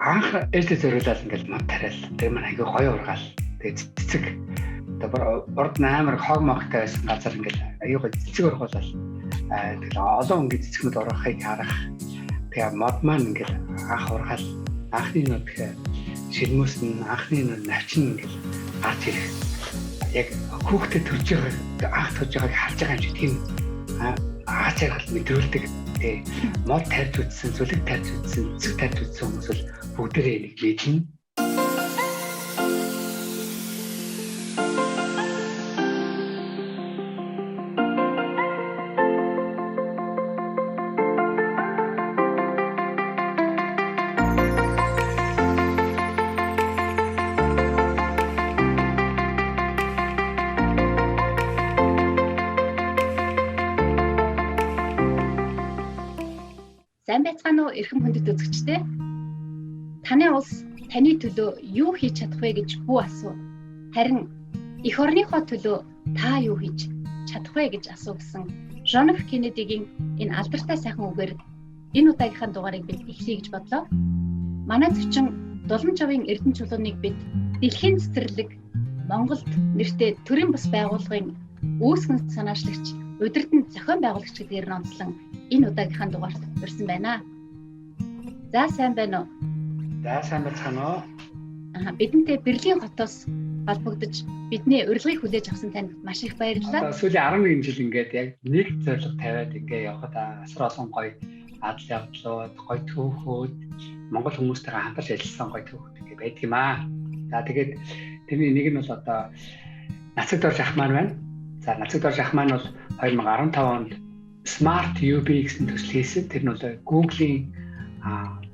Анх ээлжид зориулаад ингээл мод тариал. Тэр маань айгүй гоё ургаал. Тэгээ цэцэг одоо урд нь амар хог могтой байсан газар ингээл айгүй гоё цэцэг ургуулал. Тэгэл олон өнгийн цэцгнүүд ургахыг харах. Тэгээ мод маань ингээл анх ургаал. Анхны нөө тэгэхээр ширмөс нь анхны нөө навчин ингээл гарч ирэх. Яг хүүхдэд төрж байгаа анх төрж байгааг харж байгаа юм шиг тийм ааж аргал мэдрүүлдэг. Тэгээ мод тарьж үзсэн, зүлэг тарьж үзсэн, цэцэг тарьж үзсэн хүмүүс бол бүгдээрээ энийг мэднэ. Сайн байцгаана уу эрхэм хүндэт үзэгчдээ. Таны улс таны төлөө юу хийж чадах вэ гэж хүү асуу. Харин эх орныхоо төлөө та юу хийж чадах вэ гэж асуу гэсэн Жон Ф Кеннедигийн энэ алдартай сайхан үгээр энэ удаагийнхаа дугаарыг бид эхлэе гэж бодлоо. Манай зочин Дулан чавын Эрдэнэ чулууныг бид дэлхийн цэцэрлэг Монголд нэртэй төрийн бус байгууллагын үүсгэн санаачлагч, удирдан зохион байгуулагч гэдгээр нь онцлон энэ удаагийнхаа дугаарт урьсан байна. За сайн байна уу? За сайн байцгаана уу? Бидэнтэй Берлин хотоос холбогдож бидний урилгыг хүлээж авсан танд маш их баярлалаа. Одоо сүүлийн 11 жил ингээд яг нэг зорилго тавиад ингээд явхад асар олон гоё адал явдлууд, гоё түүхүүд, монгол хүмүүстэйгээ хамтарч ажилласан гоё түүхүүд ингээд байдаг юм аа. За тэгээд тэрний нэг нь бол одоо Нацаг Дорж ах маань байна. За Нацаг Дорж ах маань бол 2015 онд Smart UB гэсэн төсөл хийсэн. Тэр нь бол Google-ийн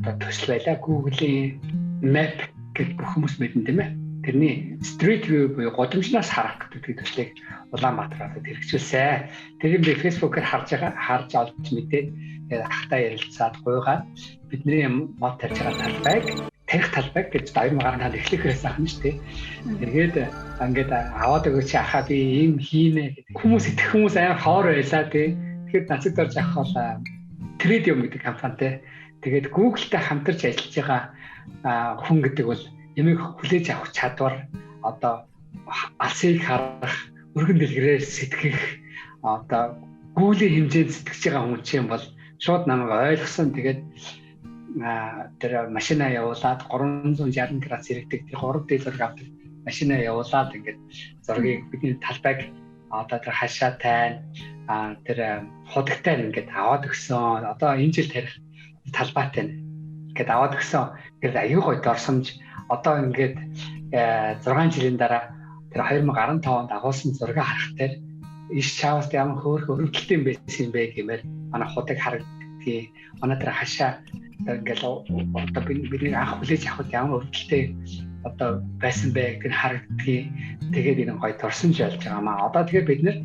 одоо төсөл байлаа. Google-ийн Map гэж бүх хүмүүс мэднэ тийм ээ. Тэрний Street View буюу гудамжнаас харах гэдэг төслийг Улаанбаатарт хэрэгжүүлсэн. Тэрийг би Facebook-оор харж байгаа, харж олж мэдээд тэгээд ахтай ярилцаад гуйгаад бидний мод тарьж байгаа талбайг тарих талбайг гэж 2015 эхлэхээс ахна шүү дээ. Тэгээд ингээд аваад өгөөч ахаа би ийм хийнэ гэдэг. Хүмүүс итгэх хүмүүс амар хоор байлаа тий. Тэгэхээр Нацаг Дорж ах бол Tradium гэдэг компанитай. Тэгээд Google-тэй хамтарч ажиллаж байгаа хүн гэдэг бол ямиг хүлээж авах чадвар, одоо алсыг харах, өргөн дэлгэрээр сэтгэх, одоо Google-ийн хэмжээнд сэтгэж байгаа хүн чинь бол шууд намайг ойлгосон. Тэгээд тэр машина явуулаад 360 градус зэрэгдэг тэр 3D зураг авдаг машина явуулаад ингээд зургийг бидний талбайг одоо тэр хашаа тань тэр худагтай ингээд аваад өгсөн. Одоо энэ жил тарих талбайтай ингээд аваад өгсөн. Тэр аюу гой дорсомж одоо ингээд 6 жилийн дараа тэр 2015 онд агуулсан зургийг харах тэр иш чаавст ямар хөөрх өрөвдөлттэй юм байсан юм бэ гэмээр манай худаг харагдгийг, манай тэр хашаа одоо ингээд одоо бидний анх хүлээж авахд ямар өрөвдөлттэй одоо байсан бэ гэдэг нь харагдгийг. Тэгээд энэ гоё дурсамж болж байгаа маа. Одоо тэгэхээр бид нэр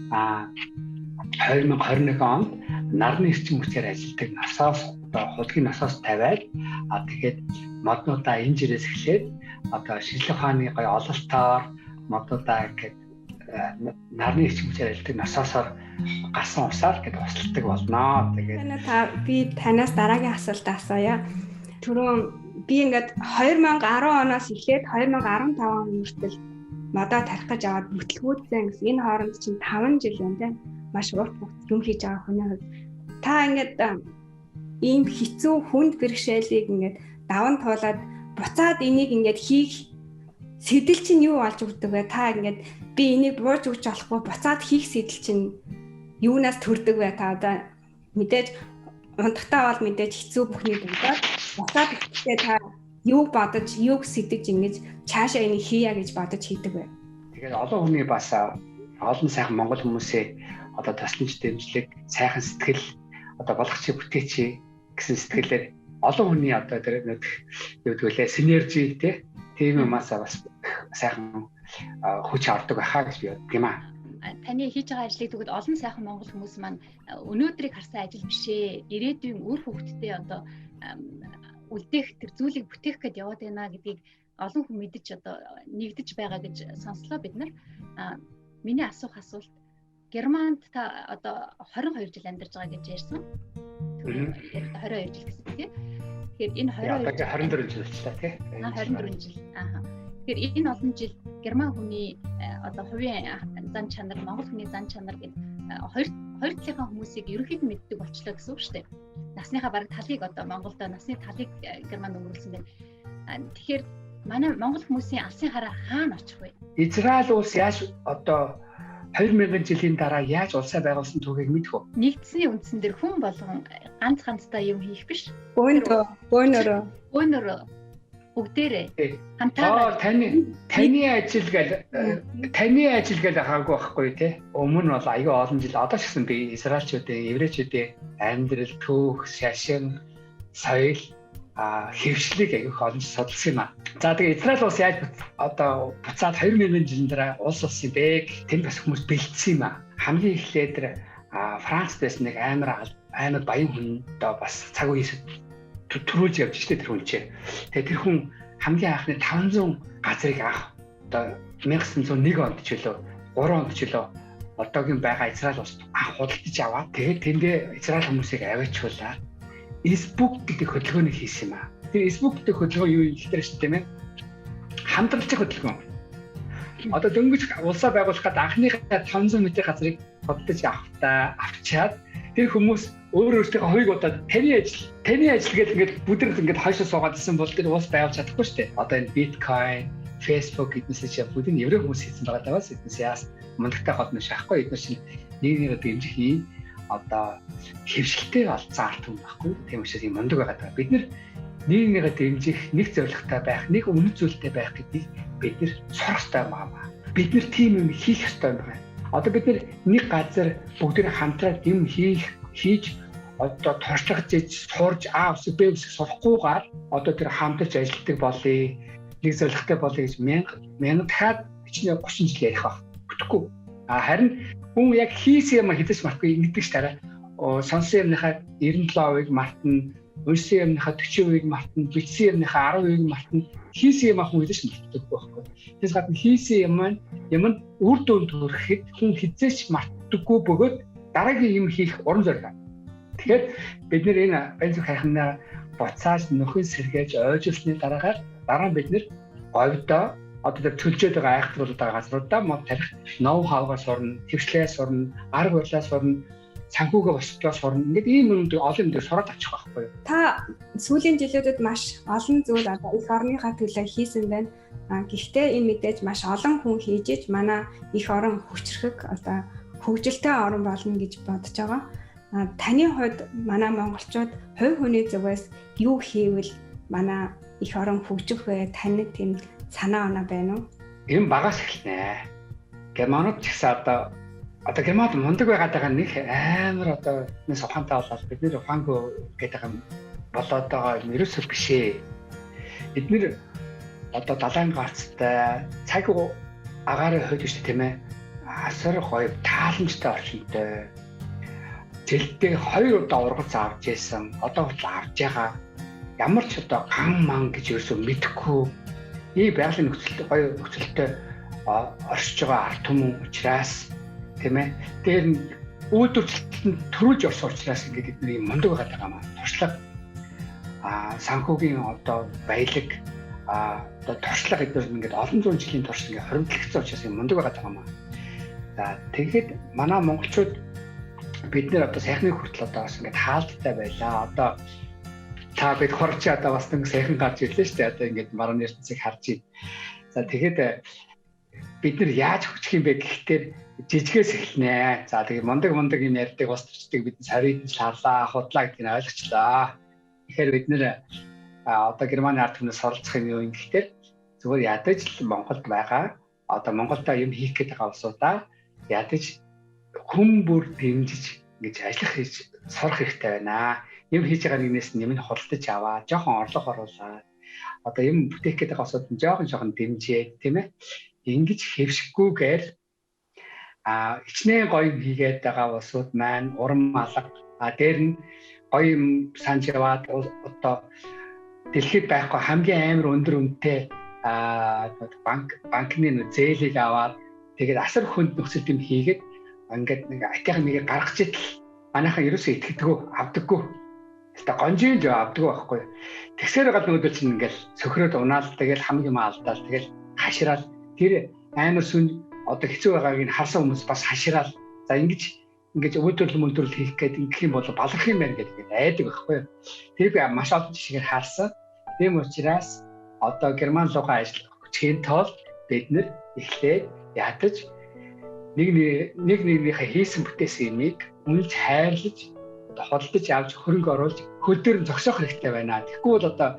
2021 онд нарны эрчим хүчээр ажилладаг насоос одоо хулгийн насоос тавиад тэгээд моднуудаа энэ жилээс эхлээд одоо шинжлэх ухааны гоё ололтоор моднуудаа ингээд нарны эрчим хүчээр ажилладаг насоосоор гарсан усаар ингээд усладаг болно. Тэгээд та би танаас дараагийн асуулт асууя. Түрүүн би ингээд 2010 оноос эхлээд 2015 он хүртэл модоо тарих гэж аваад бүтлгүүдсэн гэсэн энэ хооронд чинь 5 жил байна тийм. Маш урт хугацаа юм хийж байгаа хүний хувьд та ингээд ийм хэцүү хүнд бэрхшээлийг ингээд даван туулаад буцаад энийг ингээд хийх сэтэл чинь юу болж өгдөг вэ? Та ингээд би энийг бууж өгч болохгүй буцаад хийх сэтэл чинь юунаас төрдөг вэ? Та одоо мэдээж унтахтаа бол мэдээж хэцүү бүхний дундаад буцаад ихдээ та юуг бодож, юуг сэтэж ингэж цаашаа энийг хийя гэж бодож хийдэг вэ? Тэгээд олон хүний бас олон сайхан монгол хүмүүсээ одоо тусламж дэмжлэг, сайхан сэтгэл одоо болгоч бүтээч гэсэн сэтгэлээр олон хүний одоо тэр нэг юу гэдэг вүлээ синержи тийм юмасаа бас сайхан хүч авдаг байхаа гэж би боддог юм аа. Таны хийж байгаа ажлыг тэгвэл олон сайхан монгол хүмүүс маань өнөөдрийг харсан ажил биш ээ. Ирээдүйн үр хөвгтдээ одоо үлдээх тэр зүйлийг бүтээх гээд яваад байна гэдгийг олон хүн мэдэж одоо нэгдэж байгаа гэж сонслоо бид нар. Миний асуух асуулт Германд та одоо 22 жил амьдарч байгаа гэж ярьсан. 22 жил гэсэн тийм. Тэгэхээр энэ 22 24 жил болчлаа тий. 24 жил. Аа. Тэгэхээр энэ олон жил герман хүний одоо хувийн зан чанар, монгол хүний зан чанар гэдэг хоёр талынхаа хүмүүсийг ерөнхийд нь мэддэг болчлоо гэсэн үг шүү дээ. Насныхаа бараг талыг одоо Монголд насны талыг Германд өнгөрүүлсэн байна. Тэгэхээр манай монгол хүмүүсийн алсын хараа хаана очих вэ? Израиль улс яаж одоо 2000 жилийн дараа яаж улсаа байгуулсан түүхийг мэдэх үү? Нэгдсэний үндсэн дээр хүн болгон ганц ганцтай юм хийх биш. Бөөнөрөө бүгдээрээ хамтаараа. Таны ажил гэл таны ажил гэл хаагүй байхгүй тий. Өмнө нь бол аюу олон жил одоо ч гэсэн би израилчүүдийн, еврейчүүдийн амьдрал, түүх, шашин, соёл хэвшлийг аягүй олон жил судалсан юм аа. За тэгээ Израиль улс яаж одоо буцаад 2000 жилийн дараа улс болсон юм бэ? Тэнд бас хүмүүс бэлдсэн юм аа. Хамгийн эхлээд тэр Францд байсан нэг амар баян хүн одоо бас цаг үеэс төрүүлж явж штэ тэр хүн чинь. Тэгээ тэр хүн хамгийн анхны 500 газрыг анх одоо 1901 онд ч үлээ 3 онд ч үлээ одоогийн байгаа Израиль улс анх худалдаж аваад тэгээд тэндээ Израиль хүмүүсийг аваачуулаад Эсбүк гэдэг хөдөлгөөнийг хийсэн юм аа. Тэр Эсбүк гэдэг хөдөлгөөн юу юм гэхээр шүү дээ тийм ээ. Хамтралчих хөдөлгөөн. Одоо дөнгөж улсаа байгуулах гээд анхныхаа 500 м газрыг худалдаж авчаад тэр хүмүүс өөр өөртөө хувийг удаад таны ажил гэдэг ингээд бүдрэл ингээд хойшоо суугаад исэн бол тэр улс байгуулж чадахгүй шүү дээ. Одоо энэ биткойн, Facebook гэднээс чинь бүгд нь еврей хүмүүс хийсэн байгаа даа. Эднээс яас мундагтай холбоо шахахгүй эднээс чинь нэг нэгээ дэмжих юм одоо хэвшилтэй олцсон арт хүн байхгүй. Тийм учраас юм мундаг байгаа даа. Бид нар нэг нэгээ дэмжих, нэг зорилготой байх, нэг үнэт зүйлтэй байх гэдгийг бид нар сурах ёстой юм аа. Бид нар тийм юм хийх ёстой юм байна. Одоо бид нар нэг газар бүгд хамтраад юм хийж одоо туршлага зэж сурж А үсэг Б үсэг сурахгүйгээр одоо тэр хамтарч ажилладаг болъё, нэг зорилготой болъё гэж мянга дахиад хичнээн 30 жил ярих байх. Бүтэхгүй. А харин хүн яг хийсэн юм хэдэж мартахгүй ингэдэг ш дараа. Сонсон юмныхаа 97%-ыг мартна, уншсан юмныхаа 40%-ыг мартна, бичсэн юмныхаа 10%-ыг мартна. Хийсэн юм хүн хэдэж мартдаггүй байхгүй. Тэрс гадна хийсэн юм маань юм нь үр дүнд хүрэхэд хүн хизээч мартдаггүй бөгөөд дараагийн юм хийх урам зориг. Тэгэхээр бид нэр энэ баян зүг хайхнаа буцааж нөхөн сэргээж ойжуулсны дараагаар дараа нь бид нэр говьдоо одоо тэр төлжөөд байгаа айхтруулаад байгаа газруудаа мод тарих ноу хавгаа сурна, хөвшлээ сурна, арга барилаа сурна, санхүүгээ босгодлоо сурна. Ингээд ийм юм олон юм дээр сураад авчих байхгүй юу? Та сүүлийн жилүүдэд маш олон зүйл одоо эх орныхаа төлөө хийсэн байна. Гэхдээ энэ мэдээж маш олон хүн хийж иж манай эх орон хүчрхэг одоо хөгжилтэй орон болно гэж бодож байгаа. Таны хувьд манай монголчууд хувь хүний зүгээс юу хийвэл манай эх орон хөгжих вэ? Таны тийм санаа оноо байна уу? Юм багаас эхэлнэ. Германууд ч гэсэн одоо германууд мундаг байгаад байгаа нэг амар одоо нэс ухаантай болоод бид нэр ухаангүй гэдэг юм болоод байгаа юм ерөөсөө биш ээ. Бид нэр одоо далайн гарцтай цаг агаарын хойд шүү дээ тийм ээ. Асар гоё тааламжтай орчинтой. Зэлдээ 2 удаа ургац авч яасан. Одоо хүртэл авч байгаа. Ямар ч одоо ган ман гэж ерөөсөө мэдэхгүй. Ийм байгалийн нөхцөлтэй гоё нөхцөлтэй оршиж байгаа ард түмэн учраас тийм ээ. Тэр нь үйлдвэрлэлтэнд төрүүлж орсон учраас ингээд бидний мундаг байгаад байгаа юм аа. Туршлага санхүүгийн одоо баялаг одоо туршлага эдгээр ингээд олон зуун жилийн турш ингээд хоримтлагдсан учраас юм мундаг байгаад байгаа юм аа. За тэгэхэд манай монголчууд бид нэр одоо сайхны хүртэл одоо бас ингээд хаалттай байлаа. Одоо та бид хорч одоо бас нэг сайхан гарч ирлээ шүү дээ. Одоо ингээд баруун ертөнцийг харж байна. За тэгэхэд бид нар яаж хөгжих юм бэ гэхдээ жижигээс эхэлнэ. За тэгээ мундаг юм ярьдаг бас төрчдөг бид сарид нь шаарлаа, худлаа гэдгийг ойлгочлаа. Тэгэхээр бид нэр одоо Германы ард түмнээс суралцах юм юу юм гэхээр зүгээр ядаж л Монголд байгаа. Одоо Монголдо юм хийх гээд байгаа улсуудаа ядаж хүн бүр дэмжиж ингэж ажиллах хийж сурах хэрэгтэй байна. Юм хийж байгаа нэгнээс нь юм худалдаж аваа, жоохон орлого оруулаад одоо юм бүтээх гээд байгаа улсууд нь жоохон дэмжээ, тийм ээ. Ингэж хэвшихгүйгээр хичнээн гоё юм хийгээд байгаа улсууд маань урам алга, дээр нь гоё юм санаж яваад одоо дэлхийд байхгүй хамгийн амар өндөр үнэтэй банкны зээлийг аваад тэгээд асар хүнд нөхцөлд юм хийгээд ингээд нэг атийн нэгийг гаргаж идэл манайхан ерөөсөө итгэдэггүй, авдаггүй. Гэтэ гонжийн жоо авдаг байхгүй. Тэгсээр гал нөгөөдөл чинь ингээл цөхрөөд унаал тэгэл хамгийн юм алдаал тэгэл хашраал тэр амар сүн одоо хэцүү байгааг нь харсан хүмүүс бас хашраал за ингэж өвдөрлөл мөндөрлөл хийх гээд ингэх юм бол баларх юм байна гэдэг айдаг байхгүй. Тэр би маш олон жишгээр харсан. Тийм учраас одоо Герман руугаа ажил хүчхийн тулд бид нэр эхлээд ядаж нэг нэгнийхээ хийсэн бүтээсэн юмыг үнэлж хайрлаж одоо худалдаж авч хөрөнгө оруулж хөл дээр нь зогсоох хэрэгтэй байна. Тэгэхгүй бол одоо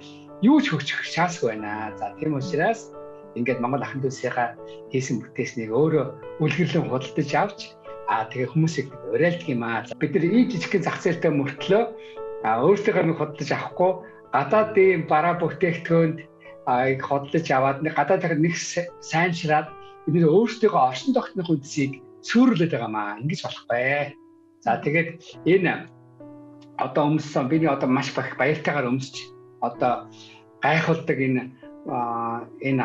юу ч хөгжих шансгүй байна. За тийм учраас ингээд Монгол ахын дүүсийнхаа хийсэн бүтээснийг өөрөө үлгэрлэн худалдаж авч тэгээ хүмүүсийг уриалдаг юм аа. Бид нар ийм жижигхэн зах зээлтэй мөртлөө өөрсдийнхөө нэг худалдаж авахгүй гадаадын бараа бүтээгдэхүүнд худалдаж аваад гадаадын нэг сайншраад бид нэр өөрсдийнхөө оршин тогтнох үндсийг сүрүүлээд байгаа маа. Ингэж болохгүй. За тэгээд энэ одоо өмссөн биний одоо маш баяртайгаар өмсч одоо гайхуулдаг энэ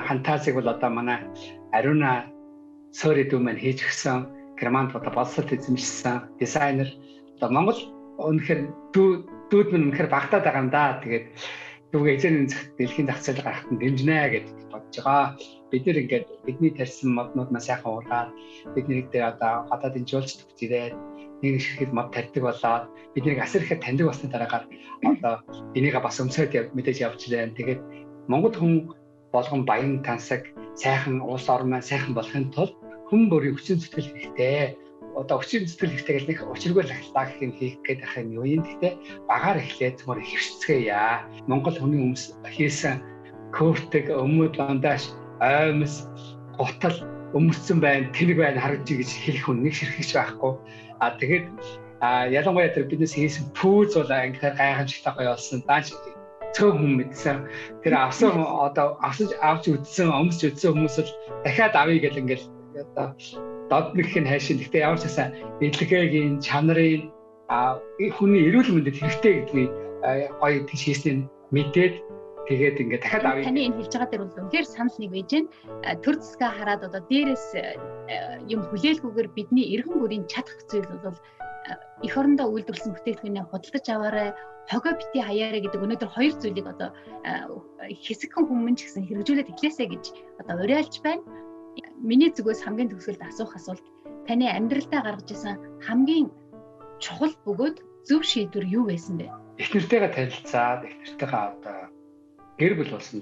фантазиг бол одоо манай Аруна Сори дүү маань хийж өгсөн. Германд одоо боловсрол эзэмшсэн дизайнер. Одоо Монгол үнэхээр дүүд минь үнэхээр багтаад байгаа юм да. Тэгээд дүүгээ эзэн дэлхийн зах зээл гарахад нь дэмжинэ гэж бодож байгаа. Бид нэр ингээд бидний тарьсан моднууд маань сайхан ургаад бид нэг дээр одоо гадаадын жуулч төгс ирээд нэг ширхэд мод тарьдаг болоод бид нэг асар ихээр таньдаг болсны дараагаар одоо энийгээ бас өмсөд мэдээж явж лээ. Тэгээд Монгол хүн болгон баян тансаг сайхан улс орн маань сайхан болохын тулд хүн бүрийн хүчин зүтгэл хэрэгтэй. Одоо хүчин зүтгэл хэрэгтэй гэл нэг учиргүй лахлаа гэх юм хийх гээд ах юм юу юм. Гэхдээ багаар эхлээд зүгээр хөвшцгээе. Монгол хүний өмс хийсэн кофтэг, өмд бандаж, оймс, гутал өмссөн байна, тэнэг байна харагдаж гэж хэлэх хүн нэг ширхэгч байхгүй. Тэгээд ялангуяа тэр биднээс хийсэн пүүз бол ингээд гайхамшигтай гоё болсон. Дааш цөөн хүн мэдсэн. Тэр авсан одоо авч үдсэн, өмсч үдсэн хүмүүс л дахиад авъя гэл ингээд одоо доднох нь хайшин. Гэхдээ ямар ч байсан эдлэгээгийн чанарын хүний эрүүл мэндэд хэрэгтэй гэдгийг гоё тийш хийснийг мэдээд тэгээд ингээд дахиад авъя. Таны энэ хэлж байгаа дээр бол үнэхээр санал нэг байж байна. Төр засгаа хараад одоо дээрээс юм хүлээлгүйгээр бидний эргэн бүрийн чадах зүйл бол эх орондоо үйлдвэрлэсэн бүтээгдэхүүнээ худалдаж аваарай, хогоо бити хаяарай гэдэг өнөөдөр хоёр зүйлийг одоо хэсэгхэн хүмүүн ч гэсэн хэрэгжүүлээд эхлээсэй гэж одоо уриалж байна. Миний зүгээс хамгийн төгсгөлд асуух асуулт таны амьдралдаа гаргаж ирсэн хамгийн чухал бөгөөд зөв шийдвэр юу байсан бэ? Эхнэртэйгээ танилцаад эхнэртэйгээ одоо гэр бүл болсон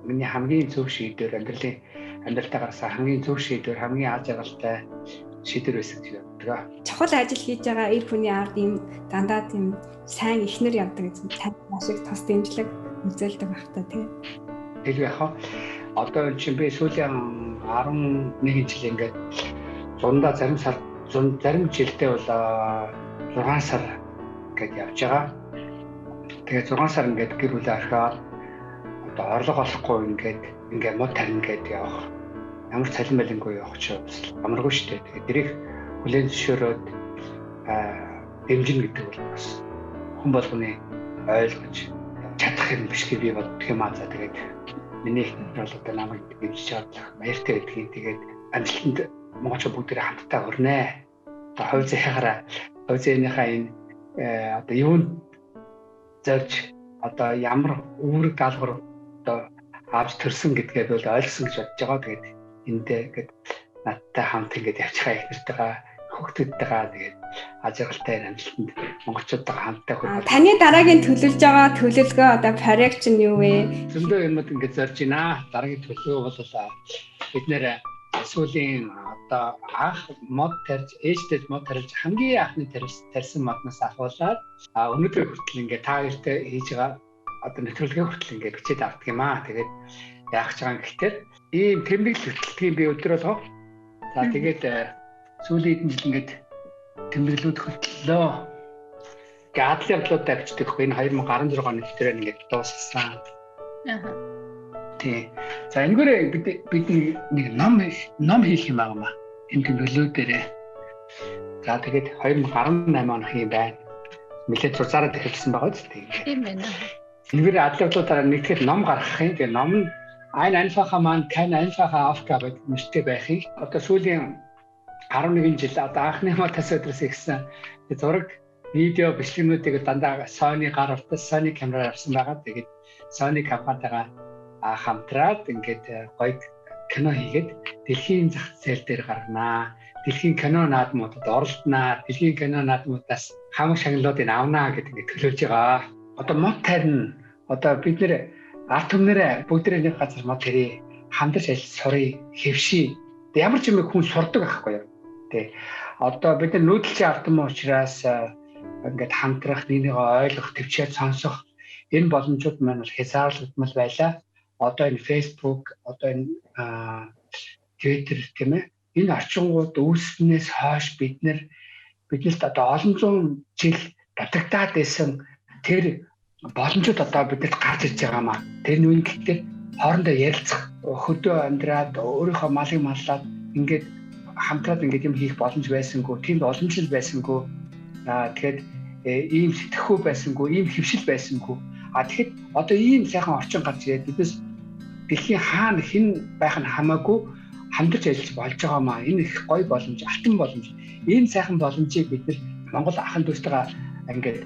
миний хамгийн зөв шийдвэр амьдралдаа гаргасан хамгийн зөв шийдвэр, хамгийн аз жаргалтай шийдвэр байсан гэж боддог. Чухал ажил хийж байгаа эр хүний ард ийм дандаа тийм сайн эхнэр явдаг гэсэн тань маш их тус дэмжлэг үзүүлдэг байх та тий. Тэгэл яах вэ? Одоо энэ чинь би сүүлийн 11 жил ингээд зундаа зарим сар зарим жилдээ бол 6 сар гэж явж байгаа. Тэгээд 6 сар ингээд гэр бүлээ орхиод одоо орлого олохгүй ингээд мод тарина гээд явах. Ямар цалин балингүй явах ч бас амаргүй шүү дээ. Тэгээд тэрийг хүлээн зөвшөөрөөд дэмжинэ гэдэг бол бас хүн болгоны ойлгож чадах юм биш гэж би боддог юм аа. За тэгээд миний эхнэр бол одоо намайг дэмжиж чадлах баяртай байдгийг тэгээд амжилтанд монголчууд бүгдээрээ хамтдаа хүрнэ. Одоо хувь зэхаараа хувь зээнийхээ энэ одоо юунд зорж одоо ямар үүрэг даалгавар одоо авч төрсөн гэдгээ би бол ойлгосон гэж бодож байгаа. Тэгээд эндээ ингээд надтай хамт ингээд явчихаа их нэртэйгээ хүүхдүүдтэйгээ тэгээд аз жаргалтай амжилтанд монголчуудтайгаа хамтдаа хүрэх. Таны дараагийн төлөвлөж байгаа төлөвлөгөө одоо проект чинь юу вэ? Зөндөө юмуд ингээд зорж байна. Дараагийн төлөвлөгөө бол бид нэр сүүлийн одоо анх мод тарьж ээжтэй мод тарьж хамгийн анхны тарьсан модноос ахуулаад өнөөдөр хүртэл ингээд та хоёртой хийж байгаа одоо нэвтрүүлгээ хүртэл ингээд бичээд авдаг юм аа. Тэгээд яах гэж байгаа юм гэхээр ийм тэмдэглэл хөтэлдэг би өдөр болгоо. За тэгээд сүүлийн хэдэн жил ингээд тэмдэглэлүүд хөтлөө. Ингээ адал явдлуудаа бичдэг хгүй энэ 2016 оны нэвтрээр ингээд дууссан. Аа. Тий. За энэгээр бид нэг ном хийх юм байгаа маа. Энэ тэмдэглэлүүд дээрээ. За тэгээд 2018 оных юм байна. Нэлээд зурцаараа эхэлсэн байгаа ч тийм. Тийм байна. Энэгээр адал явдлуудаараа нэгтгэл ном гаргах юм. Тэгээ ном нь Ein einfacher Mann, kein einfacher Aufgabe нэртэй байхыг одоо сүүлийн 11 жил одоо анхны мод тас өдрөөс ихсэн зураг Видео бичлэгнүүдийг дандаа Sony гар утас, Sony камераар авсан байгаа. Тэгээд Sony компанитайгаа хамтраад ингээд гоё кино хийгээд дэлхийн зах зээл дээр гарганаа. Дэлхийн кино наадмуудад оролднаа. Дэлхийн кино наадмуудаас хамаг шагналуудыг авнаа гэдэг ингээд төлөвлөж байгаа. Одоо мод тарина. Одоо бид нэр ард түмнэрээ бүгдээрээ нэг газар мод тэрий хамтарч ажил сурыг хэвший. Ямар ч юм хүн сурдаг байхгүй юу? Тэ. Одоо бид нар нүүдэлчин ард түмэн учраас ингээд хамтрах, нэг нэгээ ойлгох, төвчээд сонсох энэ боломжууд маань бол хязгаарлагдмал байлаа. Одоо энэ Facebook, одоо энэ Twitter тийм ээ. Энэ орчингууд үүснээс хойш бид биднэрт одоо олон зуун жил дутагдаад байсан тэр боломжууд одоо биднэрт гарч ирж байгаа маа. Тэр нь үн гэхээр хоорондоо ярилцах, хөдөө амьдраад өөрийнхөө малыг маллаад ингээд хамтраад ингээд юм хийх боломж байсангүй, тийм боломжтой байсангүй. Тэгэхээр ийм сэтгэхүй байсангүй, ийм хэвшил байсангүй. А тэгэхэд одоо ийм сайхан орчин гарч ирээд биднес дэлхийн хаана хэн байх нь хамаагүй хамтарч ажиллаж болж байгаа маа. Энэ их гоё боломж, алтан боломж. Энэ сайхан боломжийг бид нар Монгол ахын дүүстэйгээ ингээд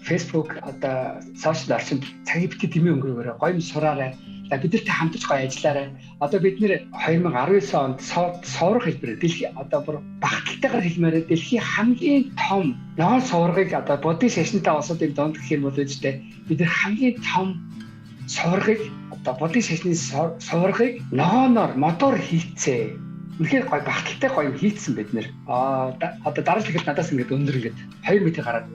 Facebook одоо сошиал орчинд цагийг бити дэмий өнгөрөөгөөрэй, гоё юм сураарай. За бид нартай хамтарч гоё ажиллаарай. Одоо бид нэр 2019 онд соврох хэлбэрээр дэлхий одоо бүр багталтайгаар хэлмээр дэлхийн хамгийн том ногоон соврогыг одоо буддийн шашинтай улсуудын дунд гэх юм бол үстэй бид нар хамгийн том соврогыг одоо буддийн шашны соврогыг ногооноор мотор хийцээ. Үнэхээр гоё багталтай гоё юм хийцсэн бид нэр. Одоо дараа жилхэд надаас ингээд өндөр ингээд 2 м гараад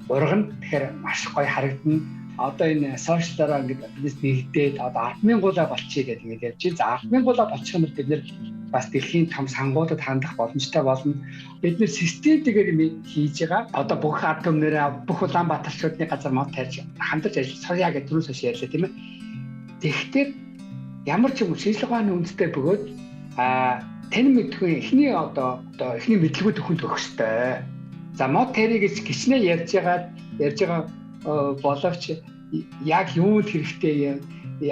ургана. Тэгэхээр маш гоё харагдана. Одоо энэ сошиалаараа ингээд биднес нэгдээд одоо 100000 гулаа болчихъя гэдэг ингээд явж байна. За 100000 гулаа болчих юм бол бид нэр бас дэлхийн том сангуудад хандах боломжтой болно. Бид нэр системтэйгээр юм хийж байгаа. Одоо бүх ард түмнэрээ бүх Улаанбаатарчуудны газар мод тарьж хамтарч ажиллаж сурья гэдэг түрүүс хойш ярьлаа тийм ээ. Тэгэхдээ ямар ч юм шинжлэх ухааны үндэстэй бөгөөд тань мэдгүй эхний одоо эхний мэдлэгүүд хүнд өгөх ёстой. За мод тарья гэж гिचнээ ярьж байгаа боловч яг юунд хэрэгтэй юм?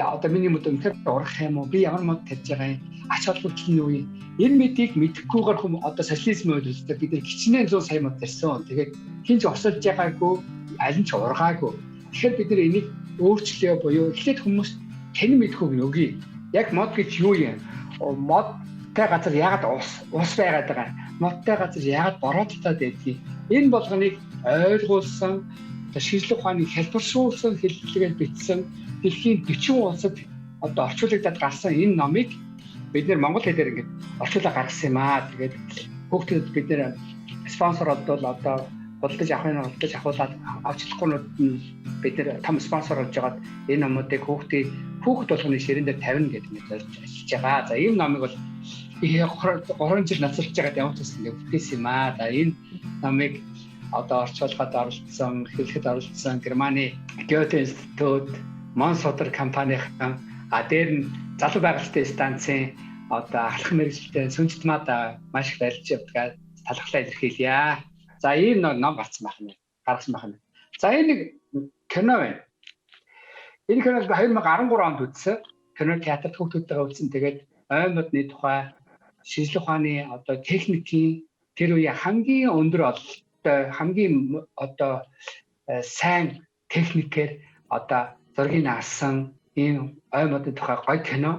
Одоо миний мод үнэхээр урах юм уу? Би ямар мод тарьж байгаа юм? Ач холбогдол нь юу юм? Энэ мэдийг мэдэхгүйгээр хүм одоо социализмын үед үздэг бид хичнээн 100 сая мод тарьсан. Тэгээд хэн ч осолж байгаагүй, аль нь ч ургаагүй. Тэгэхээр бид нар энийг өөрчлөё буюу эхлээд хүмүүс тань мэдхүйг нь өгье. Яг мод гэж юу юм? Модтой газар яагаад ус байгаад байгаа? Модтой газар яагаад бороодлоод байдгийг? Энэ болгоныг ойлгуулсан, шинжлэх ухааны хэлбэршүүлсэн хэллэгээр бичсэн дэлхийн 40 улсад одоо орчуулагдаад гарсан энэ номыг бид нэр монгол хэлээр ингээд орчуулга гаргасан юм аа. Тэгээд хүүхдүүд бид нэр спонсор олдвол одоо худалдаж авахын худалдаж авахуулаад авч чадахгүйнүүд нь бид нэр том спонсор болж байгаад энэ номуудыг хүүхэд болгоны ширээн дээр тавина гэдэг нь зорж ажиллаж байгаа. За ийм номыг бол 3 жил нацалж байгаад ямар ч гэсэн ингээд бүтээсэн юм аа. За энэ номыг одоо орчуулгад оролцсон, хэлэхэд оролцсон Германы Goethe Institut, Monsotter компанийн дээр нь залуу байгальтай станцын одоо ахлах мэргэжилтэн Сүнжтмаад маш их барилж явдаг талархлаа илэрхийлье. За ийм ном гарсан байх нь. Гаргасан байх нь. За энэ нэг кино байна. Энэ киног би 2013 онд үзсэн. Кино театрт хүүхдүүдтэйгээ үзсэн. Тэгээд ой модны тухай шинжлэх ухааны одоо техникийн тэр үеийн хамгийн өндөр ололттой, хамгийн одоо сайн техникээр одоо зургийг авсан ийм ой модны тухай гоё кино.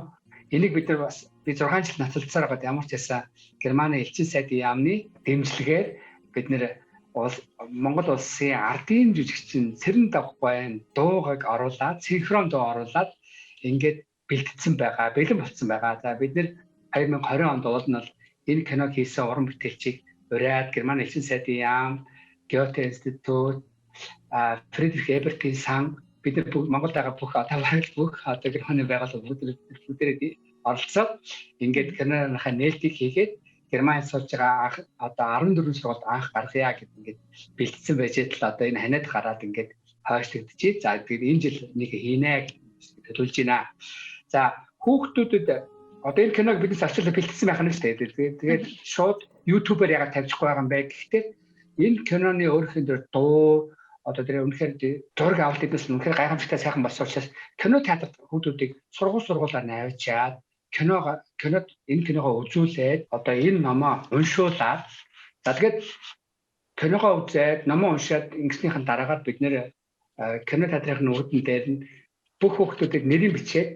Энийг бид нар бас би 6 жил нацалцсаар байгаад ямар ч байсан Германы элчин сайдын яамны дэмжлэгээр бид нэр Монгол улсын ардын жүжигчин Цэрэн Давхгайн дуугыг оруулаад синхрон дуу оруулаад ингээд бэлтгэсэн байгаа, бэлэн болцсон байгаа. За бид нэр 2020 онд уул нь бол энэ киног хийсэн уран бүтээлчийг ураад Германы элчин сайдын яам, Гёте институт, Фридрих Эбертийн сан бид нар Монголд байгаа бүх одоо бараг бүх одоо Германы байгууллага бүгдээрээ оролцоод ингээд киноныхаа нээлтийг хийгээд Германд сууж байгаа одоо 14 сургуульд анх гаргая гэд ингээд бэлтгэсэн байж л одоо энэ ханиад гараад ингээд хойшлогдчихъя. За тэгээд энэ жил нэг хийнэ гэж төлөвлөж байна. За хүүхдүүдэд одоо энэ киног биднес орчуулаад бэлтгэсэн байх нь шүү дээ. Тэгээд шууд YouTube-аар ягаад тавьчихгүй байгаа юм бэ гэхдээ энэ киноны өөрийнх нь дуу одоо тэр үнэхээр зураг авалт гэдээс нь үнэхээр гайхамшигтай сайхан болсон учраас кино театрт хүүхдүүдийг сургууль сургуулаар авчиад кинод энэ киногоо үзүүлээд одоо энэ номоо уншуулад за тэгээд Киногоо үзээд, номоо уншаад ингэснийхэн дараагаар бид нэр кино театрын үүдэн дээр нь бүх хүүхдүүдийг нэрийг бичээд,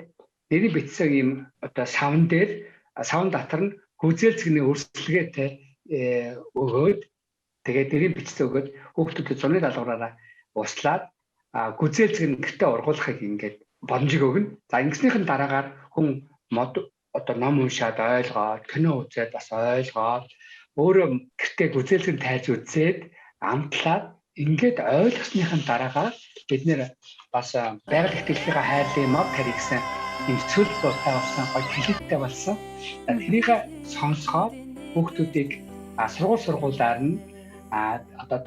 нэрийг бичсэн ийм одоо савн дээр, савн дотор нь гүзээлзгэний өрсөлгээтэй өгөөд, тэгээд нэрийг бичсэн өгөөд хүүхдүүдэд зуны даалгавраараа услаад гүзээлзгэн гэртээ ургуулахыг ингээд боломжийг өгнө. За ингэснийхэн дараагаар хүн мод одоо ном уншаад ойлгоод, кино үзээд бас ойлгоод, өөрөө гэртээ гүзээлзгэн тайж үзээд амтлаад ингээд ойлгосныхын дараагаар бид нэр бас байгаль их дэлхийгээ хайрлын мод тарь гэсэн юм цөл зуртай болсон, гоё клиптэй болсон. Тэрийг сонсохоор хүүхдүүдийг сургуулиар нь одоо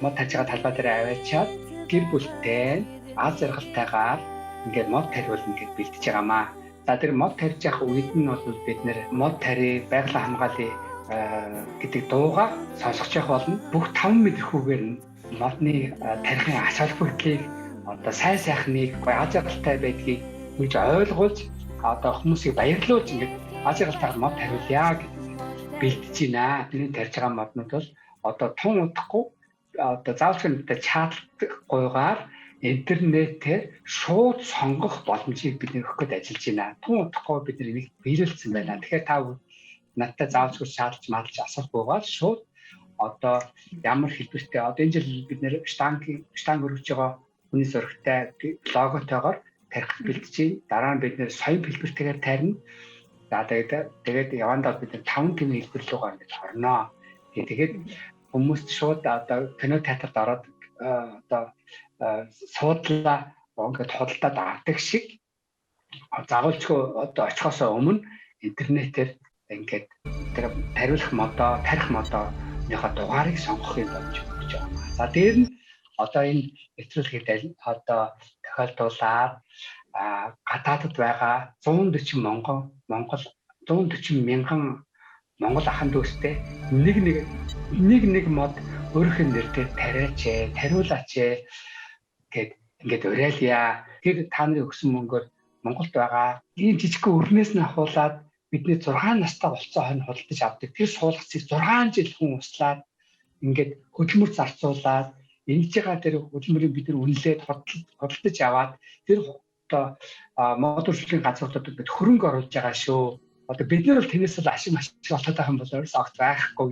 мод тарьж байгаа талбай дээр аваачаад гэр бүлтэй аз жаргалтайгаар ингээд мод тариулна гэж бэлтэж байгаамаа. За тэр мод тарьж явах үед нь бол бид нэр мод тарья, байгалийн хамгаалъя гэдэг дууга сонсгож явах болно. Бүх 5 мэдрэхүүгээр нь модны тарихын ач холбогдлыг, одоо сайн сайхныг, гоё аз жаргалтай байдгийг үж ойлгуулж, одоо хүмүүсийг баярлуулж ингээд аз жаргалтайгаар мод тариулъя гэж бэлтэж байна. Бидний тарьж байгаа моднууд бол одоо тун удахгүй одоо заавал чатлахгүйгээр интернетээр шууд сонгох боломжийг бид нэр өгөх гээд ажиллаж байна. Тун удахгүй бид нар энийг биелүүлсэн байна. Тэгэхээр та надтай заавалчгүй шаардж мадлж асуухгүйгээр шууд одоо ямар хэлбэртэй одоо энэ жил бид нэр штанг өргөж байгаа хүний зурагтай логотойгоор тарих бэлтэж байна. Дараа нь бид нэр соён хэлбэртэйгээр тарина. За тэгээд явандаа бид нэр 5 тэмээ хэлбэр рүүгээ ингэж орноо. Тэгээд хүмүүст шууд одоо кино театрт ороод одоо суудлаа ингээд худалдаад авдаг шиг загуулчгүй одоо очихосоо өмнө интернетээр ингээд тэр тариулах модоо, тарих модооныхоо дугаарыг сонгох юм болж өгч байгаа юм. За дээр нь одоо энэ нэвтрүүлгийг одоо тохиолдуулаад гадаадд байгаа 140 Монгол 140 мянган Монгол ахын дүүстэй нэг мод өөрийнх нь нэрээр тариач, тариулаач гэд ингээд уриалъя. Тэр та нарын өгсөн мөнгөөр Монголд байгаа ийм жижигхэн өрнөөс нь ахуулаад бидний 6 настай болцсон хонь худалдаж авдаг. Тэр суулгацыг 6 жил хүн услаад ингээд хөдөлмөр зарцуулаад ингэж байгаа тэр хөдөлмөрийг бид нар үнэлээд худалдаж аваад тэр одоо мод үйлчлэлийн газруудад бид хөрөнгө оруулж байгаа шүү. Одоо бид нар бол тэрнээс л ашиг маш их олоод байгаа юм бол ерөөс огт байхгүй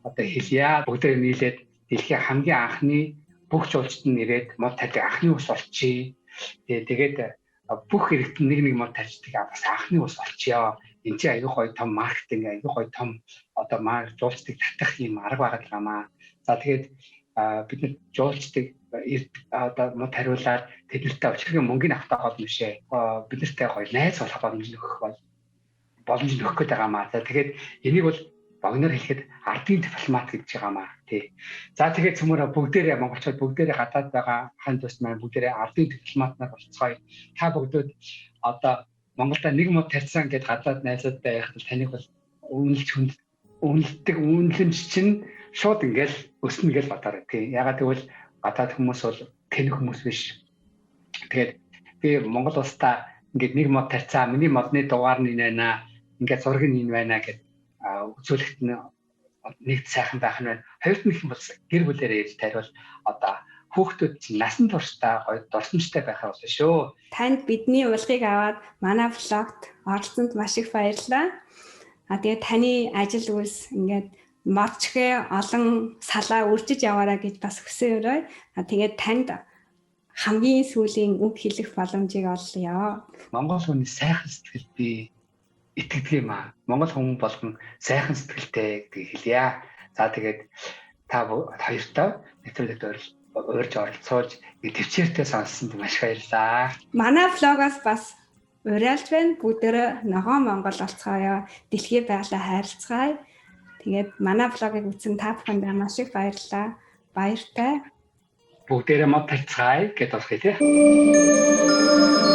одоо хэлье. Бүгдээ нийлээд дэлхийн хамгийн анхны бүх жуулчид нь ирээд мод тарьдаг анхны ус болчихъя. Тэгээд бүх иргэд нэг нэг мод тарьждаг бас анхны ус болчихё. Энд чинь аягүй гоё том маркетинг, аягүй гоё том одоо жуулчдыг татах юм арга байгаа юм аа. За тэгээд бид нар жуулчдыг одоо мод хариулаад тэднэртэй өчигдөр мөнгөний авах болно бишээ. Бид нартай гоё найз болох боломж нөхөх бол боломж нөхөх гээд байгаа юм аа. За тэгээд энийг бол богиноор хэлэхэд ардын дипломат гэж байгаа юм аа. Тий. За тэгээд цөмөрө бүгдээрээ монголчууд бүгдээрээ гадаад байгаа хан тус маань бүгдээрээ ардын дипломат нар болцгоё. Та бүгдүүд одоо Монголда нэг мод тарьсан гэд гадаад найзуудтай байхад таныг бол үнэлж хүнд үнэлдэг үнэлэмж чинь шууд ингээл өснө гэж бодоорой. Тий. Ягаад гэвэл гадаад хүмүүс бол тэнэг хүмүүс биш. Тэгээд би Монгол улсдаа ингээд нэг мод тарьцаа, миний модны дугаар нь энэ байна. Ингээд зураг нь энэ байна гэд үзүүлэхэд нь нэг сайхан байх нь байна. Хоёрт нь бол гэр бүлээрээ ирж тариул одоо хүүхдүүд чинь насан туршдаа гоё дурсамжтай байхаар болно шүү. Танд бидний урилгыг аваад манай влогт оролцсонд маш их баярлалаа. А тэгээд таны ажил үйлс ингээд модчхээ олон салаа үржиж яваарай гэж бас хүсэн өрөө. А тэгээд танд хамгийн сүүлийн үг хэлэх боломжийг оллоо. Монгол хүний сайхан сэтгэл би итгэдэг юм аа. Монгол хүн болгон сайхан сэтгэлтэй гэдгийг хэлье. За тэгээд та хоёртой нэвтрүүлэгт урьж оролцуулж төвчээртэй сонссонд маш их баярлалаа. Манай влогоос бас уриалж байна. Бүгдээрээ ногоон Монгол олцгоё. Дэлхийн байгалаа хайрлацгаая. Тэгээд манай влогийг үзсэн та бүхэндээ маш их баярлалаа. Баяртай. Бүгдээрээ мод тарьцгаая гэдээ болох тий.